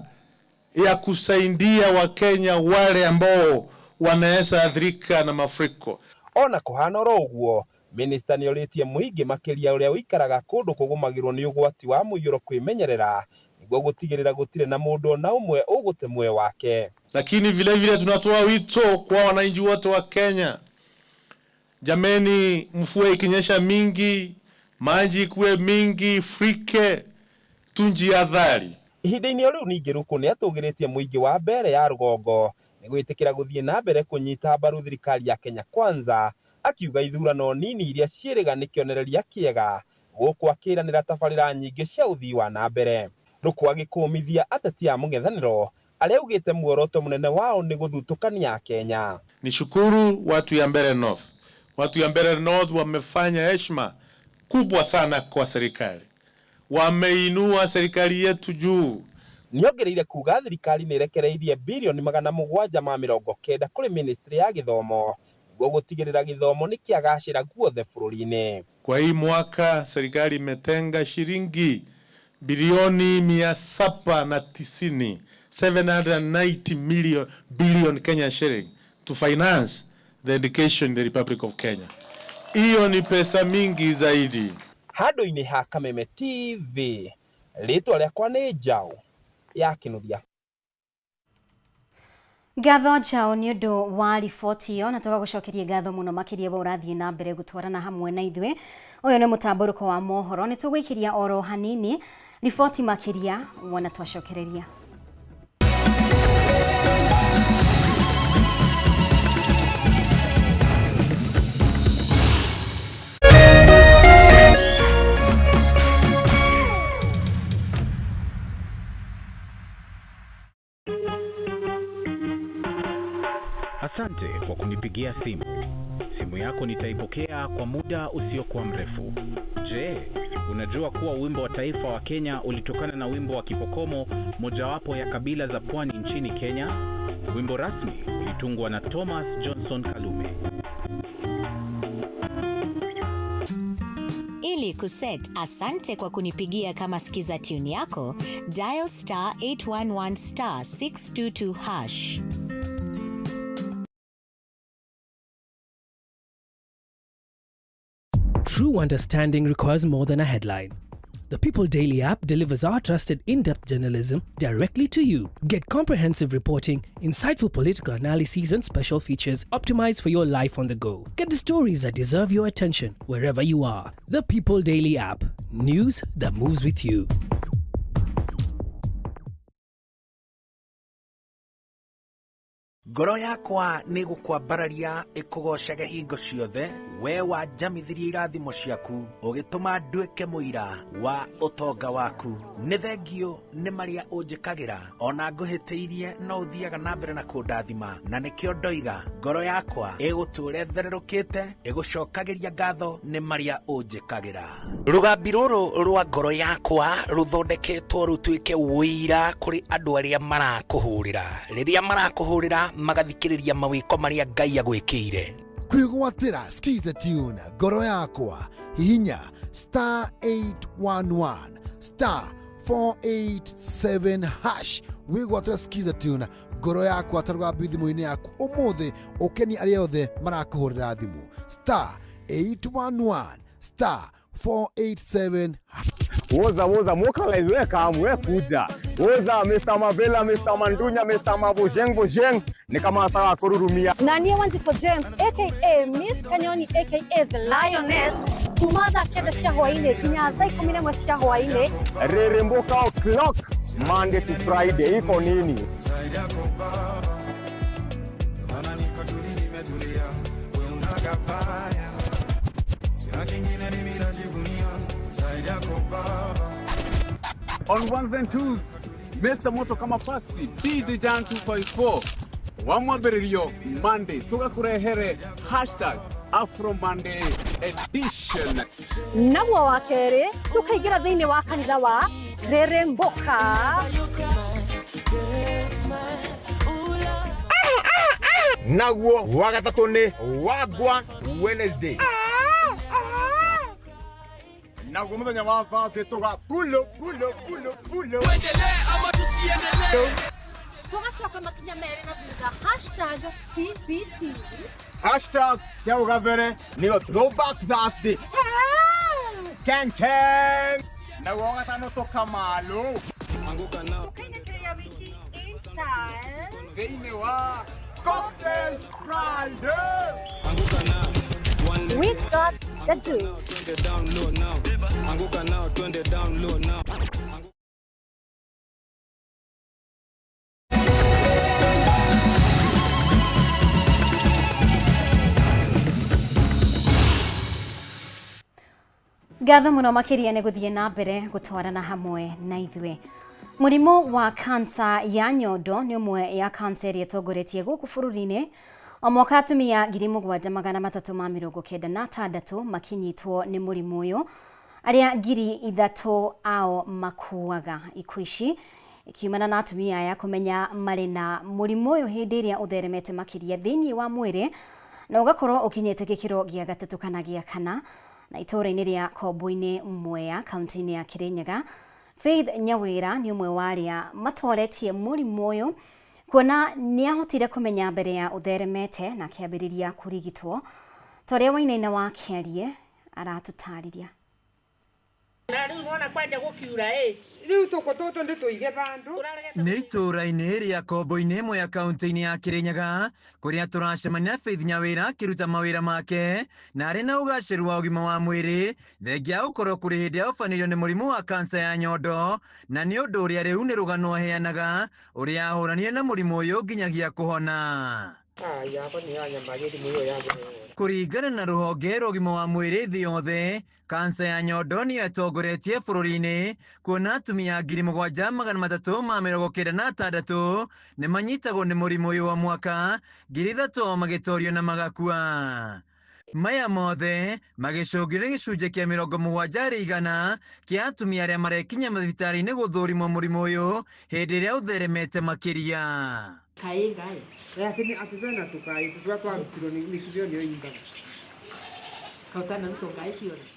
ya kusaidia Wakenya wale ambao wanaweza athirika na mafuriko. Ona kũhana oro ũguo, minista nĩorĩtie mũingĩ makĩria ũrĩa ũikaraga kũndũ kũgũmagĩrwo nĩ ũgwati wa mũiyũro kwĩmenyerera nĩguo gũtigĩrĩra gũtirĩ na mũndũ ona ũmwe ũgũte muoyo wake. Lakini vile vile tunatoa wito kwa wananchi wote wa Kenya, jameni, mvua ikinyesha mingi, maji ikuwe mingi, ifurike, tujihadhari. Ihinda-inĩ o rĩu ningĩ Ruku nĩatũgĩrĩtie mũingĩ wa Mbeere ya rũgongo nĩ gwĩtĩkĩra gũthiĩ na mbere kũnyita mbaru thirikari ya Kenya Kwanza, akiuga ithurano nini iria ciĩrĩga nĩ kĩonereria kĩega, gũkũ akĩranĩra tabarĩra nyingĩ cia ũthii wa na mbere. Ruku agĩkũmithia ateti a mũng'ethanĩro arĩa augĩte muoroto mũnene wao nĩ gũthutũkania Akenya. Nishukuru watu ya Mbeere North. Watu ya Mbeere North wamefanya heshima kubwa sana kwa serikali, wameinua serikali yetu juu. Nĩongereire kuga thirikari nĩ ĩrekereirie birioni 790 kũrĩ ministry ya gĩthomo nĩguo gũtigĩrĩra gĩthomo nĩ kĩagacĩra guothe bũrũri-inĩ. Kwa hii mwaka serikali imetenga shilingi bilioni 790, 790 million billion Kenya shilling to finance the education in the Republic of Kenya. Hiyo ni pesa mingi zaidi. Handũ-inĩ ha Kameme TV, rĩtwa rĩakwa nĩ Njaũ ya Kĩnuthia. Ngatho Njaũ nĩ ũndũ wa riboti ĩyo, na tũgagũcokeria ngatho mũno makĩria we ũrathiĩ na mbere gũtwarana hamwe na ithuĩ. Ũyũ nĩ mũtambũrũko wa mohoro, nĩ tũgũikĩria oro hanini riboti makĩria wona twacokereria. Asante kwa kunipigia simu. Simu yako nitaipokea kwa muda usiokuwa mrefu. Je, unajua kuwa wimbo wa taifa wa Kenya ulitokana na wimbo wa Kipokomo, mojawapo ya kabila za pwani nchini Kenya? Wimbo rasmi ulitungwa na Thomas Johnson Kalume. Ili kuset asante kwa kunipigia kama sikiza tune yako, dial star 811 star 622 hash. True understanding requires more than a headline. The People Daily app delivers our trusted in depth journalism directly to you. Get comprehensive reporting, insightful political analyses, and special features optimized for your life on the go. Get the stories that deserve your attention wherever you are. The People Daily app. News that moves with you. Ngoro yakwa nĩ gũkwambararia ĩkũgoocage hingo ciothe, we wanjamithirie irathimo ciaku, ũgĩtũma nduĩke mũira wa ũtonga waku. Nĩ thengio nĩ marĩa ũnjĩkagĩra, ona ngũhĩtĩirie no ũthiaga na mbere na kũndathima, na nĩkĩo ndoiga ngoro yakwa ĩgũtũũra ĩthererũkĩte, ĩgũcokagĩria ngatho nĩ marĩa ũnjĩkagĩra. Rũgambi rũrũ rwa ngoro yakwa rũthondeketwo rũtuĩke ũira kũrĩ andũ arĩa marakũhũrĩra. Rĩrĩa marakũhũrĩra magathikĩrĩria mawĩko marĩa Ngai agwĩkĩire. Kwĩgwatĩra Skiza Tune ngoro yakwa hihinya star 811 star 487 hash wĩgwatĩra Skiza Tune ngoro yakwa ta rũgambi thimũ-inĩ yaku ũmũthĩ ũkenie arĩa othe marakũhũrĩra thimũ star 811 star 487 Woza woza mokalize we kamu we kuja. Woza Mr. Mavela, Mr. Mandunya, Mr. Mabojeng Bojeng ni kama sawa kururumia. Na niĩ Wanjikũ James aka Miss Kanyoni aka The Lioness kuma thaa kenda cia hwaĩ-inĩ nginya thaa 11 cia hwaĩ-inĩ. Reremboka o'clock Monday to Friday iko nini? On ones and twos, Mr. Moto kama pasi DJ Jan 254 wamwambĩrĩrio Monday tũgakũrehere hashtag Afro Monday edition. Naguo wa kerĩ tũkaingĩra thĩinĩ wa kanitha wa Reremboka. Naguo wa gatatũ nĩ Wagwan Wednesday. Naguo mũthenya wa Thursday tũga pulo pulo pulo pulo. Tũgacoka makinya merĩ na thutha hashtag TBT. Hashtag cia ũgabere nĩyo Throwback Thursday. Ken Ken. Naguo wa gatano tũkamalo. Tũkainĩkĩrĩria wiki in style. Thĩinĩ wa Cocktail Friday. We got the juice. Ngatho muno makiria nĩ gũthiĩ na mbere gũtwarana hamwe na ithuĩ. Mũrimũ wa kansa ya nyondo nĩ ũmwe ya kansa ĩrĩa ĩtongoretie gũkũ bũrũri-inĩ. O mwaka atumia 7396 makinyitwo nĩ mũrimũ ũyũ, arĩa 3000 ao makuaga. Ikuũ ici ikiumana na atumia aya kũmenya marĩ na mũrimũ ũyũ hĩndĩ ĩrĩa ũtheremete makĩria thĩinĩ wa mwĩrĩ na ũgakorwo ũkinyĩte gĩkĩro gĩa gatatũ kana gĩa kana. Na itũũra-inĩ rĩa Kombo-inĩ Mwea kaunti-inĩ ya Kirinyaga, Faith Nyawĩra nĩ ũmwe wa arĩa matoretie mũrimũ ũyũ kuona nĩ ahotire kũmenya mbere ya ũtheremete na akĩambĩrĩria kũrigitwo. Ta ũrĩa Wainaina wa Kĩarie aratũtarĩria. Na rĩu wona kwanja gũkiura ĩ rĩu tũkũ tũtũ nĩ tũige vandũ. Nĩ itũũra-inĩ rĩa Kombo-inĩ Mwea kaunti-inĩ ya Kirinyaga kũrĩa tũracemania na Faith Nyawĩra akĩruta mawĩra make na arĩ na ũgacĩru wa ũgima wa mwĩrĩ thengia ya gũkorwo kũrĩ hĩndĩ ahobanĩirio nĩ mũrimũ wa kansa ya nyondo na nĩ ũndũ ũrĩa rĩu nĩ rũgano aheanaga ũrĩa ahũranire na mũrimũ ũyũ nginyagia kũhona. Kũringana na rũhonge rwa ũgima wa mwĩrĩ thĩ yothe, kansa ya nyondo nĩyo ĩtongoretie bũrũri-inĩ kuona atumia 7396 nĩ manyitagwo nĩ mũrimũ ũyũ wa mwaka, 3000 ao magĩtorio na magakua. Maya mothe magĩcũngĩrĩria gĩcunjĩ kĩa 70% kĩa atumia arĩa marekinya mathibitarĩ-inĩ gũthũrimwo mũrimũ ũyũ hĩndĩ ĩrĩa ũtheremete makĩria. Kaĩ lakini atutena tukai tutua twarutirwo nĩ kithio nĩyo ingaga.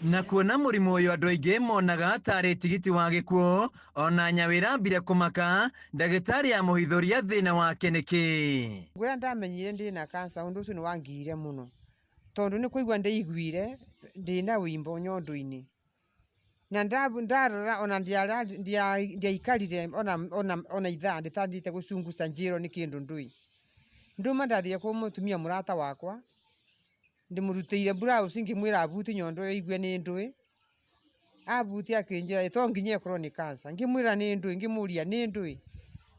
Na kuona mũrimũ ũyũ andũ aingĩ monaga tarĩ tigiti wa gĩkuũ, ona Nyawĩra ambire kũmaka ndagĩtarĩ amũhithũria thĩna wake nĩkĩ. Ngwĩra ndamenyire ndĩna kansa ũndũ ũcio nĩ wangiire mũno. Tondu ni kuigua ndeiguire ndina wimbo nyondo-ini na ndarora ona ndiaikarire ona ithaa nditathiite gucunguca njirwo ni kindu ndui. Nduma ndathire kwi mutumia murata wakwa ndimurutire blouse ngimwira abuti nyondo iyo igue ni ndui. Abuti akinjira to nginya ikorwo ni cancer. Ngimwira ni ndui, ngimuria ni ndui,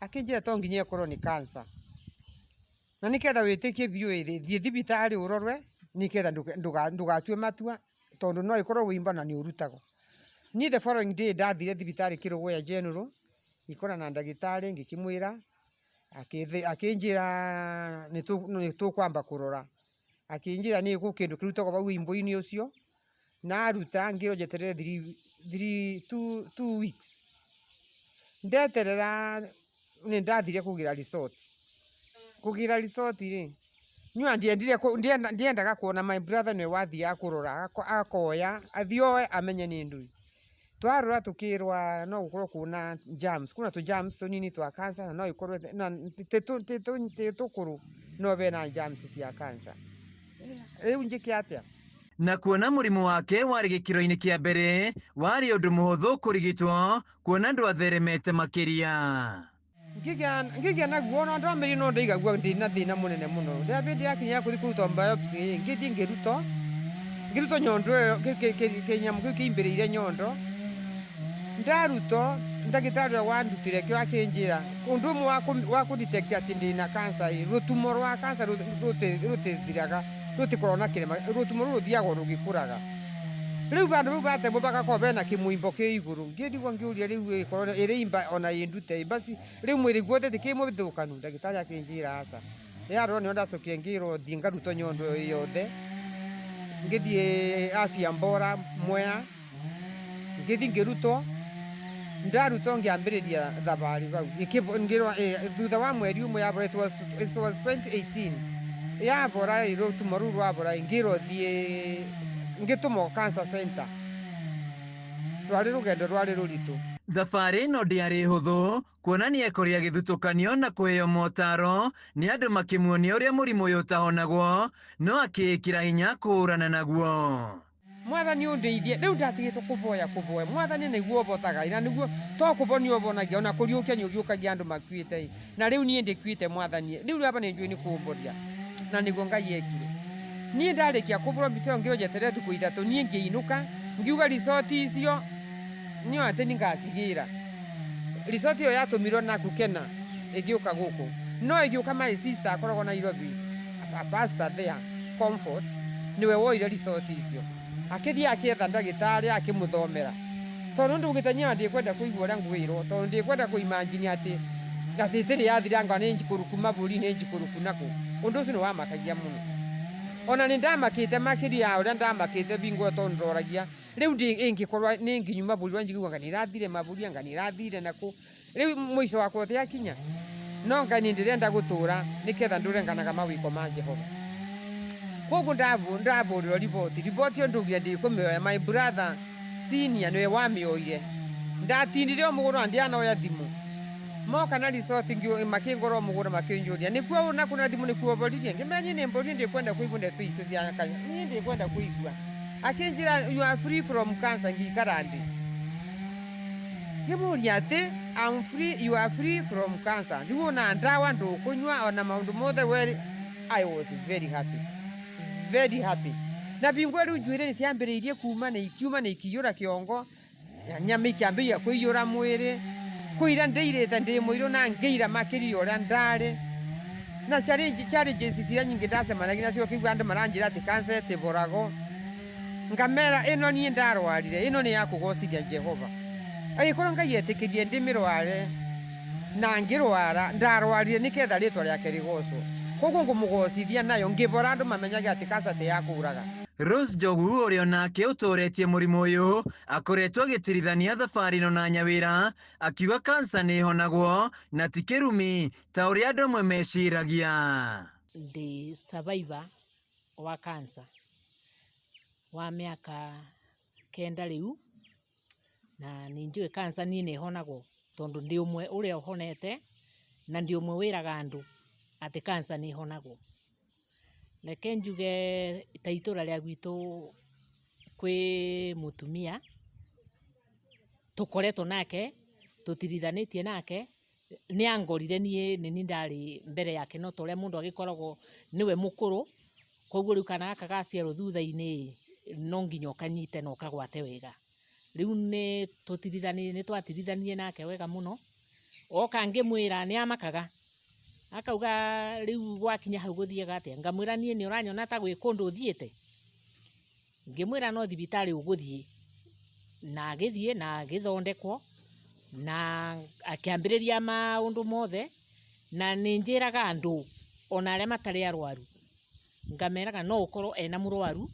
akinjira to nginya ikorwo ni cancer. Na niketha witikie biu thie thibitari urorwe niketha ndugatue matua tondu no ikorwo wimba na ni urutagwo. Ni the following day ndathire thibitari Kiruguya General ngikora na ndagitari ngikimwira akinjira ni tukwamba kurora. Akinjira ni ku kindu kirutagwo vau wimbo-ini ucio na aruta ngirwo njeterere 2 weeks. Ndeterera ni ndathire kugira resort. Kugira resort ri nyua ndiendire ndiendaga kuona my brother niwe wathiaga kurora akoya athioe amenye ni ndui. Twarora tukirwa no gukorwo kuna germs, kuna tu germs tunini twa cancer na no ikorwo na ti tukuru no bena germs cia cancer. Riu njike atia? Na kuona mũrimũ wake warĩ gĩkĩro-inĩ kĩa mbere warĩ ũndũ mũhũthũ kũrigitwo kuona ndwatheremete makĩria. Ngigia naguo ona ndomĩrire no ndaigagua ndĩna thĩna mũnene mũno. Rĩrĩa hĩndĩ yakinya kũthiĩ kũrutwo biopsy ngĩthiĩ ngĩrutwo nyondo ĩyo kĩnyamũ kĩu kĩimbĩrĩire nyondo. Ndarutwo ndagĩtarĩ ũrĩa wandutire kĩo akĩnjĩra ũndũ ũmwe wa kũ detect atĩ ndĩna cancer ĩ, rũtumo rwa cancer rũtithiraga, rũtikoragwo na kĩrema, rũtumo rũu rũthiaga o rũgĩkũraga. Rĩu vandũ vau vatemwo vagakorwo vena kĩmũimbo kĩ igũrũ. Ngĩrigwo ngĩũria rĩu ĩkorwo ĩrĩimba ona ĩndute basi rĩu mwĩrĩ guothe ti kĩmũthũkanu. Ndagĩtarĩ akĩnjĩra aca. Yarora nĩo ndacokire ngĩrwo thiĩ ngarutwo nyondo ĩyo yothe. Ngĩthiĩ Afya Bora Mwea, ngĩthiĩ ngĩrutwo. Ndarutwo ngĩambĩrĩria thabarĩ vau. Ngĩrwo, thutha wa mweri ũmwe yabora, it was 2018. Yabora rũtumo rũu rwabora ngĩrwo thiĩ ngĩtũmwo cancer center. Rwarĩ rũgendo rwarĩ rũritũ. Thabarĩ ĩno ndĩarĩ hũthũ kuona nĩ ekũrĩa gĩthutũkanio na kũheo motaro nĩ andũ makĩmuonia ũrĩa mũrimũ ũyũ ũtahonagwo no akĩĩkĩra hinya kũhũrana naguo. Mwathani ũndeithie rĩu ndatigĩtwo kũvoya kũvoya mwathani nĩguo ũvotaga na nĩguo to kũvonia ũvonagia ona kũriũkia nĩ ũriũkagia andũ makuĩte na rĩu niĩ ndĩkuĩte mwathani rĩu aba nĩ njũĩ nĩ kũmboria na nĩguo Ngai ekire. Niĩ ndarĩkia kũbũrwo mbica ĩyo ngĩrwo njeterere thikũ ithatũ niĩ ngĩinũka ngiuga resort icio nĩo atĩ nĩngacigĩra. Resort ĩyo yatũmirwo na Kukena ĩgĩũka gũkũ no ĩgĩũka my sister akoragwo Nairobi a pastor there Comfort nĩwe woire resort icio akĩthiĩ akĩetha ndagĩtarĩ akĩmũthomera tondũ ndugĩte niĩ ndikwenda kũigua ũrĩa ngwĩrwo tondũ ndikwenda kũ-imagine atĩ ĩtĩrĩ yathira anga nĩ njikũrũku mabũrũri nĩ njikũrũku nakũ. Ũndũ ũcio nĩ wamakagia mũno. Ona nĩ ndamakĩte makĩria ya ũrĩa ndamakĩte bingo tondũ ndoragia rĩu ingĩkorwo nĩ nginyu mabũrũri njiguaga anga nĩ ĩrathire mabũrũri anga nĩ ĩrathire nakũ. Rĩu mũico wakwa ũtĩakinya no Ngai nĩ ndĩrenda gũtũra nĩketha ndũre nganaga mawĩko ma Jehova. Koguo ndabũrĩrwo riboti, riboti ĩyo ndugire ndikũmĩoya, my brother senior nĩwe wamĩoire. Ndatindire o mũgũnda na ndianoya thimũ. Moka na resort makĩngora o mũgũnda makĩnjũria nĩkuo na kuna thimũ nĩkuo boririe. Ngĩmera niĩ nĩ mboririe ndikwenda kũigua ndeto icio cia kanya. Niĩ ndikwenda kũigua. Akĩnjĩra you are free from cancer ngĩikara ndĩ. Ngĩmũria atĩ I'm free, you are free from cancer. Rĩu ona ndawa ndũkũnyua ona maũndũ mothe we I was very happy. Very happy. Na bingo rĩu njuĩrĩ nĩ ciambĩrĩirie kuma na ikiuma na ikiyũra kĩongo nyama ikĩambĩrĩria kũiyũra mwĩrĩ kũira ndĩirĩte ndĩ mũirũ na ngĩira makĩria ũrĩa ndarĩ na challenges ciria nyingĩ ndacemanagia nacio kĩigua andũ maranjĩra atĩ cancer ĩtĩboragwo ngamera ĩno niĩ ndarwarire ĩno nĩ ya kũgocithia Jehova. Angĩkorwo Ngai etĩkĩrie ndĩmĩrware na ngĩrwara ndarwarire nĩketha rĩtwa rĩake rĩgocwo koguo ngũmũgocithia nayo ngĩbora andũ mamenyage atĩ cancer ti ya kũraga. Rose Njogu ũrĩa onake ũtũrĩtie mũrimũ ũyũ akoretwo agĩtirithania thabarĩ ĩno na Nyawĩra akiuga cancer nĩ ĩhonagwo na ti kĩrumi ta ũrĩa andũ amwe meciragia. Ndĩ survivor wa cancer wa mĩaka 9 rĩu na nĩ njũĩ cancer niĩ nĩ ĩhonagwo tondũ ndĩ ũmwe ũrĩa ũhonete na ndĩ ũmwe wĩraga andũ atĩ cancer nĩ ĩhonagwo. Reke njuge ta itũra rĩa gwitũ kwĩ mũtumia tũkoretwo nake, tũtirithanĩtie nake, nĩ angorire niĩ nĩ niĩ ndarĩ mbere yake no ta ũrĩa mũndũ agĩkoragwo nĩwe mũkũrũ, koguo rĩu kana gaka gaciarwo thutha-inĩ no nginya ũkanyite na ũkagwate wega. Rĩu nĩ twatirithanirie nake wega mũno, oka ngĩmwĩra nĩ amakaga, akauga rĩu gwakinya hau gũthiaga atĩa, ngamwĩra niĩ nĩ ũranyona ta gwĩ kũndũ thiĩte, ngĩmwĩra no thibitarĩ ũgũthiĩ, na agĩthiĩ na agĩthondekwo, na akĩambĩrĩria maũndũ mothe, na nĩ njĩraga andũ ona arĩa matarĩ arwaru, ngameraga no ũkorwo ena mũrwaru,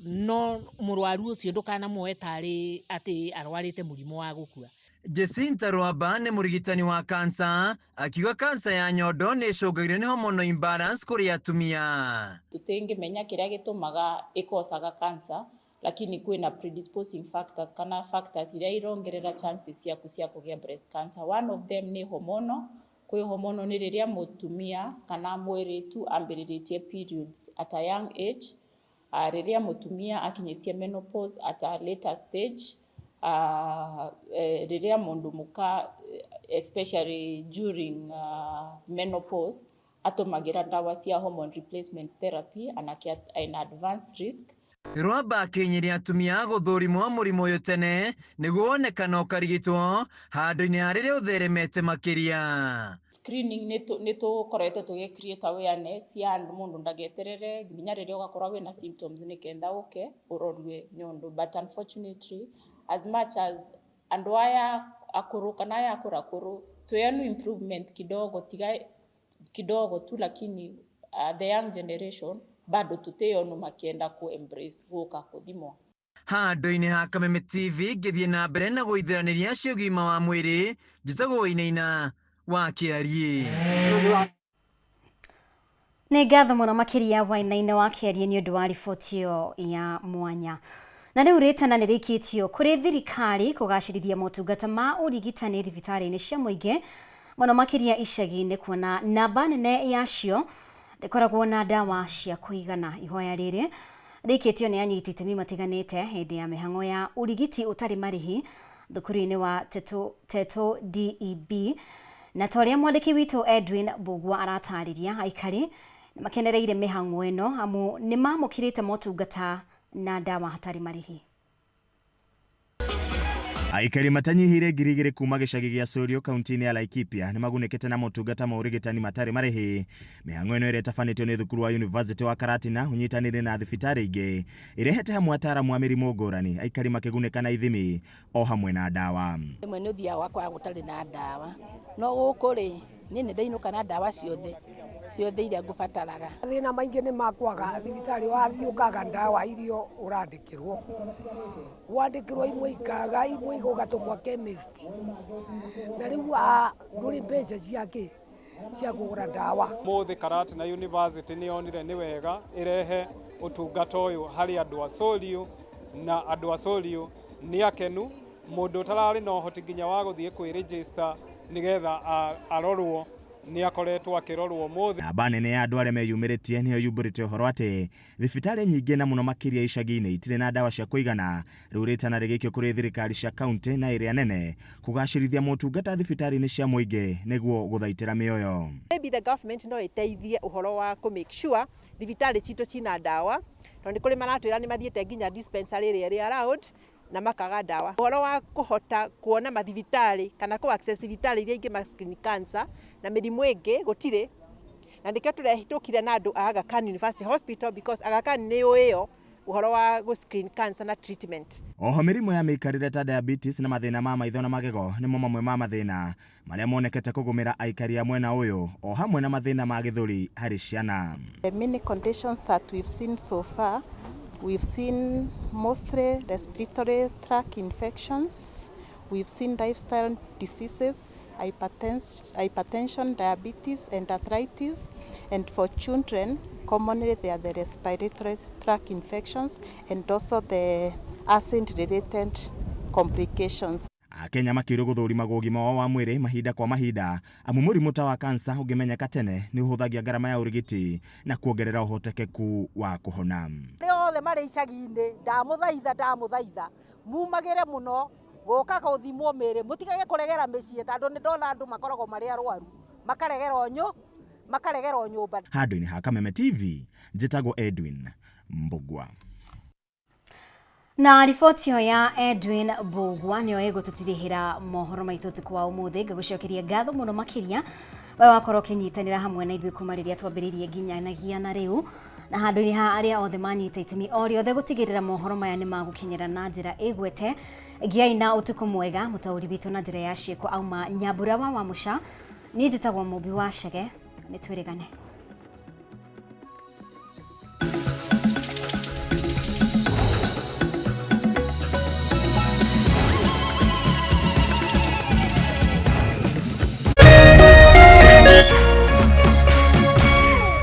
no mũrwaru ũcio ndũkanamuoe tarĩ atĩ arwarĩte mũrimũ wa gũkua. Jacinta Rwamba nĩ mũrigitani wa kansa akiuga kansa ya nyondo nĩ ĩcũngagĩrĩrio nĩ hormonal imbalance kũrĩ atumia. Tũtingĩmenya kĩrĩa gĩtũmaga ĩkosaga cancer, lakini kwĩna predisposing factors kana factors iria irongerera chances ciaku cia kũgĩa breast cancer. One of them nĩ hormonal. Kwĩ hormonal nĩ rĩrĩa mũtumia kana mwĩrĩtu ambĩrĩrĩtie periods at a young age, rĩrĩa mũtumia akinyĩtie menopause at a later stage, rĩrĩa mũndũ mũka especially during menopause atũmagĩra ndawa cia hormone replacement therapy anake in advanced risk. Rwamba akĩnyiria atumia gũthũrimwo mũrimũ ũyũ tene nĩguo wonekana ũkarigitwo handũ-inĩ ha rĩrĩa ũtheremete makĩria. Screening nĩ tũkoretwo tũgĩ create awareness ya andũ mũndũ ndageterere nginya rĩrĩa ũgakorwo wĩna symptoms nĩ kenda ũke ũrorwe nĩ ũndũ, but unfortunately as much as andũ aya akũrũ kana aya akũrũ akũrũ twĩonu improvement kidogo tiga kidogo tu, lakini the young generation bado tutĩonu makienda ku embrace gũka kũthimwo. Handũ-inĩ ha Kameme TV ngĩthiĩ na mbere na gũithiranĩria cia ũgima wa mwĩrĩ, njĩtagwo Wainaina wa Kĩariĩ. Nĩ ngatho mũno makĩria Wainaina wa Kĩariĩ nĩ ũndũ wa riboti ĩyo ya mwanya. Na rĩu rĩtana nĩ rĩikĩtio kũrĩ thirikari kũgacĩrithia motungata ma ũrigitani thibitarĩ-inĩ cia mũingĩ mũno makĩria icagi-inĩ, kuona namba nene yacio ndĩkoragwo na ndawa cia kũigana. Ihoya rĩrĩ rĩikĩtio nĩ anyiti itemi matiganĩte hĩndĩ ya mĩhang'o ya ũrigiti ũtarĩ marĩhi thukuru-inĩ wa Teto DEB, na ta ũrĩa mwandĩki witũ Edwin Mbugua aratarĩria, aikari nĩ makenereire mĩhang'o ĩno amu nĩ mamũkĩrĩte motungata na ndawa hatarĩ marĩhi. Aikari matanyihire 2,000 kuma gĩcagi gĩa Sorio kaunti-inĩ ya Laikipia nĩ magunĩkĩte na motungata ma ũrigitani matarĩ marĩhi. Mĩhang'o ĩno ĩrĩa ĩtabanĩtio nĩ thukuru wa University wa Karatina ũnyitanĩire na thibitarĩ ingĩ ĩrehete hamwe ataaramu a mĩrimũ ngũrani, aikari makĩgunĩka na ithimi o hamwe na ndawa. Rĩmwe nĩ ũthiaga ũgakora gũtarĩ na ndawa, no gũkũ rĩ niĩ nĩ ndainũka na ndawa ciothe ciothe iria ngũbataraga. Mathĩna maingĩ nĩ makwaga thibitarĩ, wathiĩ ũkaga ndawa iria ũrandĩkĩrwo, wandĩkĩrwo imwe ikaga, imwe ũgatũmwo chemist, na rĩu ndũrĩ mbeca ciake cia kũgũra ndawa. Mũthĩ Karatina University nĩ yonire nĩ wega ĩrehe ũtungata ũyũ harĩ andũ a Sorio, na andũ a Sorio nĩ akenu. Mũndũ ũtararĩ na ũhoti nginya wa gũthiĩ kwĩ-register nĩgetha arorwo nĩ akoretwo akĩrorwo ũmũthĩ. Namba nene ya andũ arĩa meyumĩrĩtie nĩyo yumbũrĩte ũhoro atĩ thibitarĩ nyingĩ na mũno makĩria icagi-inĩ itirĩ na ndawa cia kũigana. Rĩu rĩtana rĩgĩikio kũrĩ thirikari cia kaunti na ĩrĩa nene kũgacĩrithia motungata thibitarĩ-inĩ cia mũingĩ nĩguo gũthaitĩra mĩoyo. Maybe the government no ĩteithie ũhoro wa kũ make sure thibitarĩ citũ cina ndawa, tondũ nĩ kũrĩ maratwĩra nĩ mathiĩte nginya dispensary ĩrĩa ĩrĩ around na makaga ndawa. Ũhoro wa kũhota kuona mathibitarĩ kana kũ access thibitarĩ iria ingĩ ma screen cancer na mĩrimũ ĩngĩ gũtirĩ, na nĩkĩo tũrehĩtũkire na andũ a Aga Khan University Hospital because Aga Khan nĩ yũĩyo ũhoro wa gũ screen cancer na treatment. Oho mĩrimũ ya mĩikarĩre ta diabetes na mathĩna ma maitho na magego nĩmo mamwe ma mathĩna marĩa monekete kũgũmĩra aikari a mwena ũyũ o hamwe na mathĩna ma gĩthũri harĩ ciana. The many conditions that we've seen so far, we've seen mostly respiratory tract infections, we've seen lifestyle diseases, hypertension, diabetes and arthritis, and for children, commonly they are the respiratory tract infections and also the acid-related complications. Akenya makĩrwo gũthũrimagwo ũgima wao wa mwĩrĩ mahinda kwa mahinda amu mũrimũ ta wa kansa ũngĩmenyeka tene nĩ ũhũthagia ngarama ya ũrigiti na kuongerera ũhotekeku wa kũhona. Arĩa othe marĩ icagi-inĩ ndamũthaitha ndamũthaitha mumagĩre mũno gũka gũthimwo mĩĩrĩ mũtigage kũregera mĩciĩ tondũ nĩ ndona andũ makoragwo marĩ arwaru makaregera o makaregera o nyũmba. Handũ-inĩ ha Kameme TV njĩtagwo Edwin Mbugua. Na riboti ĩyo ya Edwin Mbugua nĩyo ĩgũtũtirihĩra mohoro maitũ ũtukũ wa ũmũthĩ. Ngagũcokeria ngatho mũno makĩria we wakorwo ũkĩnyitanĩra hamwe na ithuĩ kuma rĩrĩa twambĩrĩirie nginyanagia na rĩu, na handũ-inĩ ha arĩa othe manyita itemi o rĩothe gũtigĩrĩra mohoro maya nĩ magũkinyĩra na njĩra ĩgwete. Gĩai na ũtukũ mwega. Mũtaũri witũ na njĩra ya ciĩko auma Nyambura wa Wamũca, niĩ njĩtagwo Mũmbi wa Chege, nĩ twĩrĩgane.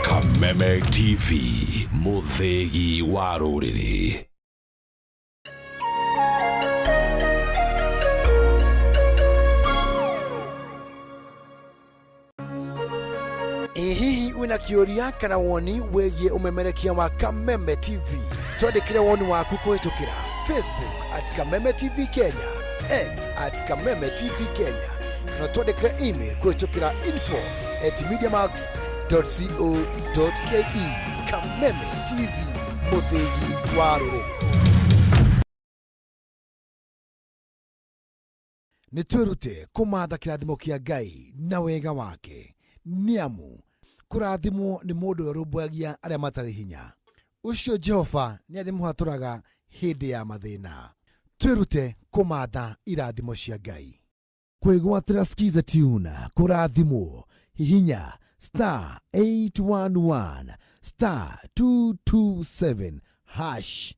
Kameme TV, mũthĩgi wa rũrĩrĩ. Ĩ hihi wĩna kĩũria kana woni wĩgiĩ ũmemerekia wa Kameme TV? Twandĩkĩre woni waku kũhĩtũkĩra Facebook at Kameme TV Kenya, X at Kameme TV Kenya, kana twandĩkĩre email kũhĩtũkĩra info at mediamax.co.ke. Kameme TV, mũthĩgi wa rũrĩrĩ. Nĩ twĩrute kũmatha kĩrathimo kĩa Ngai na wega wake, nĩ amu kũrathimwo nĩ mũndũ ũrĩa ũrũmbũyagia arĩa matarĩ hinya. Ũcio Jehova nĩ arĩmũhatũraga hĩndĩ ya mathĩna. Twĩrute kũmatha irathimo cia Ngai. Kwĩgwatĩra Skiza Tune, kũrathimwo, hihinya star 811 star 227 hash.